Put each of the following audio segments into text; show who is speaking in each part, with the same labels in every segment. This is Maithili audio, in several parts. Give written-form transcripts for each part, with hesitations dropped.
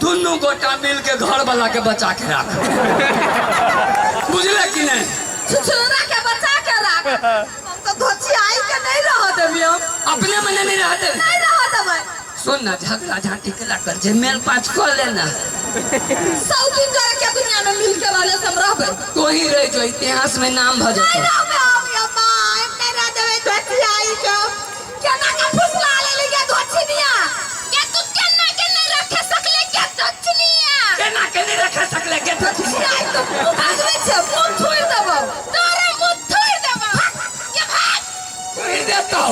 Speaker 1: दुनू गोटा मिल के घर वाला के बचा के राख बुझले कि नहीं
Speaker 2: छुछुनरा के बचा के राख हम तो धोची आई के नहीं रह देबी हम
Speaker 1: अपने मने नहीं रह देबे
Speaker 2: नहीं रह देबै
Speaker 1: सुन ना झगड़ा झांटी के ला कर जे मेल पाँच कऽ लेना
Speaker 2: सौ दिन जरे के दुनिया में मिल के रहले से हम रहबै
Speaker 1: तो ही रह जो इतिहास में नाम भ
Speaker 2: नहीं
Speaker 1: जेतौ
Speaker 2: रहबै हम या माय नहीं रह देबै धोची आई के केना के फुसला लेली के धोची निया
Speaker 3: के तू केना के नहीं रखे सकले के दक्षिणिया
Speaker 1: केना के नहीं रखे सकले के
Speaker 2: धोची आई तो मुँह भागबै छै मुँह छोड़ि देबौ
Speaker 3: तोरे मुंह थोड़ देबो के भाग
Speaker 1: छोड़ देतौ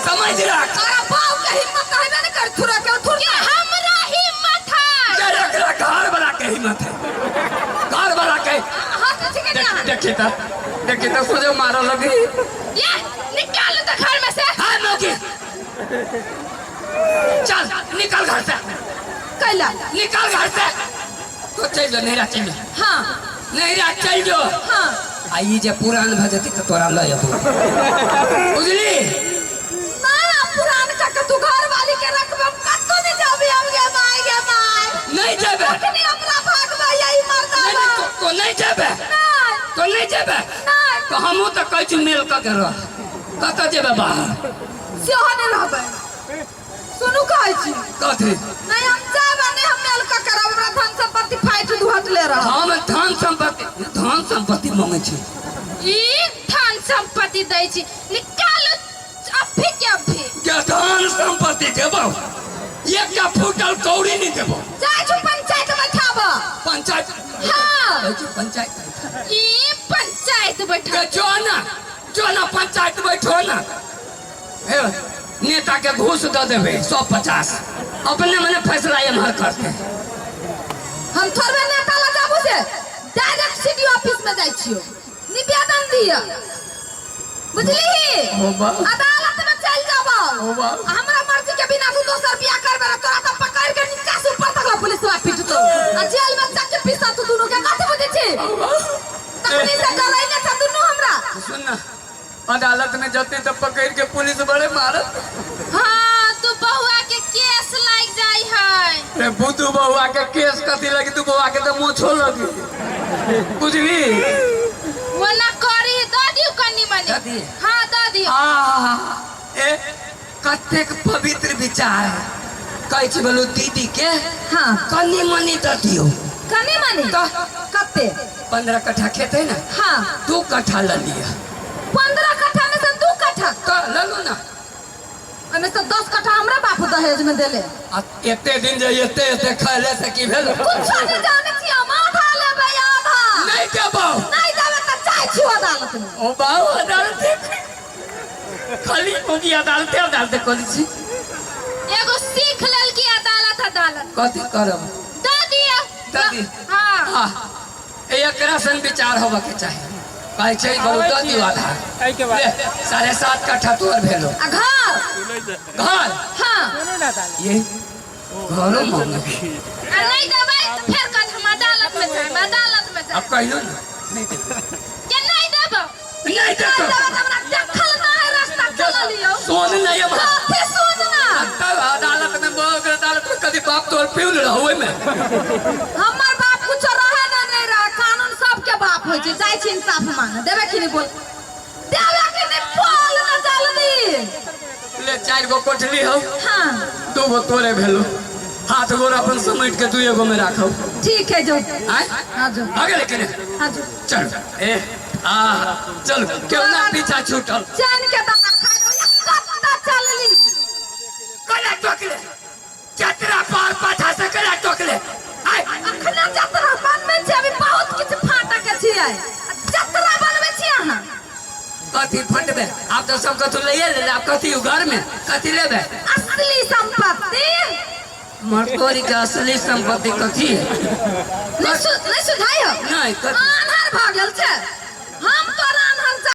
Speaker 1: समझ रख
Speaker 2: तोरा बाप के हिम्मत हेबे ने कर थुरा के थुर
Speaker 3: के हमरा हिम्मत है
Speaker 1: के रख रख घर वाला के हिम्मत है घर वाला के
Speaker 2: हाथ छी के
Speaker 1: देख देखी त देखी त सोझे मारऽ लगी
Speaker 3: ये निकाल तो घर में से
Speaker 1: हाँ नौकी चल निकल घर से
Speaker 2: कैला
Speaker 1: निकल घर से तो चल जो नैरा चल जो
Speaker 2: हाँ
Speaker 1: नैरा चल जो
Speaker 2: हाँ
Speaker 1: आ ई जे पुरान भऽ जेतै तऽ तोरा लऽ अयबो बुझली
Speaker 2: ना पुरान का के तू घर वाली के रखबे हम कत्तो नहीं जाबे हम गे माय गे माय
Speaker 1: नहीं जेबे
Speaker 2: अखनी हमरा भागबे यही मर्दा
Speaker 1: नहीं नहीं, तो नहीं जेबे
Speaker 2: नहीं
Speaker 1: तो नहीं जेबे
Speaker 2: नहीं
Speaker 1: तो हमहूँ तऽ कहै छी मेल कऽ के रह कतऽ जेबे बाहर
Speaker 2: सेहो नहीं रहबै सुनू कहै छी
Speaker 1: कथी
Speaker 2: नहीं हम जाबे नहीं हम मेल के करब हमरा धन संपत्ति फाइट दुहट ले रह
Speaker 1: हम धन संपत्ति मांगै छी
Speaker 3: ई धन संपत्ति दै छी निकालू अभी के अभी
Speaker 1: जे धन संपत्ति देबौ एकटा फूटल कौड़ी नहीं देबौ
Speaker 2: जाइ छु पंचायत बैठाब
Speaker 1: पंचायत
Speaker 3: हाँ
Speaker 1: कहै छी पंचायत
Speaker 3: ई पंचायत बैठा
Speaker 1: के जो ना जो ना पंचायत बैठो ना हे नेता के घूस दऽ देबै 150 अपने मने फैसला एम्हर करते
Speaker 2: हम थोड़बे नेता लग जाबू से डायरेक्ट सिटी ऑफिस में जाइ छियो निवेदन दिया बुझली
Speaker 1: ओ बा।
Speaker 2: अदालत में चल जाबो
Speaker 1: ओ बा।
Speaker 2: हमरा मर्जी के बिना तू दोसर बियाह करबे रे तोरा तो पकड़ के नीचा से ऊपर तक पुलिस वा पीटतो आ जेल में चक के पीसा तू दुनू के कथी बुझै छी तखनी से डराइले छ दुनू हमरा
Speaker 1: सुन ना अदालत में जते तो पकड़ के पुलिस बड़े मारत
Speaker 3: हाँ तू बहुआ के केस लाग जाई है
Speaker 1: रे बुद्धू बउआ के केस कथी लगी तू बउआ के तो मोछो लगी बुझली
Speaker 3: वो ना करी दऽ दियौ कनी मनी
Speaker 1: दऽ दियै?
Speaker 3: हाँ दऽ दियौ
Speaker 1: आ ए कतेक पवित्र विचार है कहै छी बोलू दीदी के
Speaker 2: हाँ
Speaker 1: कनी मनी दऽ दियौ
Speaker 2: कनी मनी
Speaker 1: तऽ
Speaker 2: कते
Speaker 1: 15 कट्ठा खेत है ना
Speaker 2: हाँ
Speaker 1: 2 कट्ठा लऽ लिअ
Speaker 2: 15 कट्ठा में से 2 कट्ठा
Speaker 1: तऽ लऽ लू ना
Speaker 2: ओहिमे से 10 कट्ठा हमरा बापू दहेज में देले
Speaker 1: आ एते दिन जे एते एते खैले से की भेल
Speaker 2: कुछो नहीं जाने छी हम आधा लेबै आधा
Speaker 1: नहीं देबौ
Speaker 2: नहीं देबै तऽ जाइ छी अदालत में
Speaker 1: ओ बाबू अदालत खाली मोगी अदालते अदालते करै छी
Speaker 3: एगो सीख लेलकी अदालत अदालत
Speaker 1: कथी करब
Speaker 3: दऽ दियौ
Speaker 1: दऽ दियौ।
Speaker 3: हाँ
Speaker 1: आ एकरा सन विचार होबऽ के चाही कहै छै बरू दऽ दियौ आधा
Speaker 4: एहिके बाद
Speaker 1: ले 7.5 कट्ठा तोर भेलो
Speaker 2: आ घर
Speaker 1: घर
Speaker 2: हाँ
Speaker 1: ये घरो मांगे
Speaker 3: आ नहीं देबै तऽ फेर कहत हम अदालत में जायब अदालत में
Speaker 1: अब
Speaker 3: जायब
Speaker 1: कहियो ना नहीं देबै
Speaker 3: के नहीं देबौ
Speaker 1: नहीं
Speaker 2: नहीं
Speaker 1: देतौ
Speaker 2: देबै तऽ हमरा देखल ना है रास्ता चलल लियौ
Speaker 1: सोन नहीं हमरा
Speaker 2: कथी सुन ना
Speaker 1: तब अदालत में बहुत अदालत में कभी बाप तोर पिउल रहो ओहिमे
Speaker 2: हमर बाप कुछो रहे ना नहीं रहे कानून सबके बाप होइ छै जाइ छी इंसाफ मांगे देबै कि नहीं बोल देबै कि नहीं बोल ना जल्दी
Speaker 1: ले 4 गो कोठली हो
Speaker 2: हाँ
Speaker 1: 2 गो तोरे भेलो हाथ गोर अपन समेट के 2 गो में राखो
Speaker 2: ठीक है जो
Speaker 1: आय
Speaker 2: हाँ जो
Speaker 1: आ गेलै कि नहीं
Speaker 2: हाँ जो
Speaker 1: चल ए आ चल क्यों ना पीछा छूटल
Speaker 2: चैन के दाना खा लो कत्ता चलली
Speaker 1: कला टोकले चतरा पार पाछा से कला टोकले आय
Speaker 2: अखना जतरा बनबै छी अभी बहुत किछु फाटक के छियै जतरा बनबै छी अहाँ
Speaker 1: कथी फटबे आप तो सब कथू लैये ले आप कथी घर में कथी लेबे
Speaker 2: असली संपत्ति
Speaker 1: मरतोरी के असली संपत्ति कथी है
Speaker 2: नहीं सुझाई हो
Speaker 1: नहीं कथी
Speaker 2: आन्हर भऽ गेल छै हम तोरा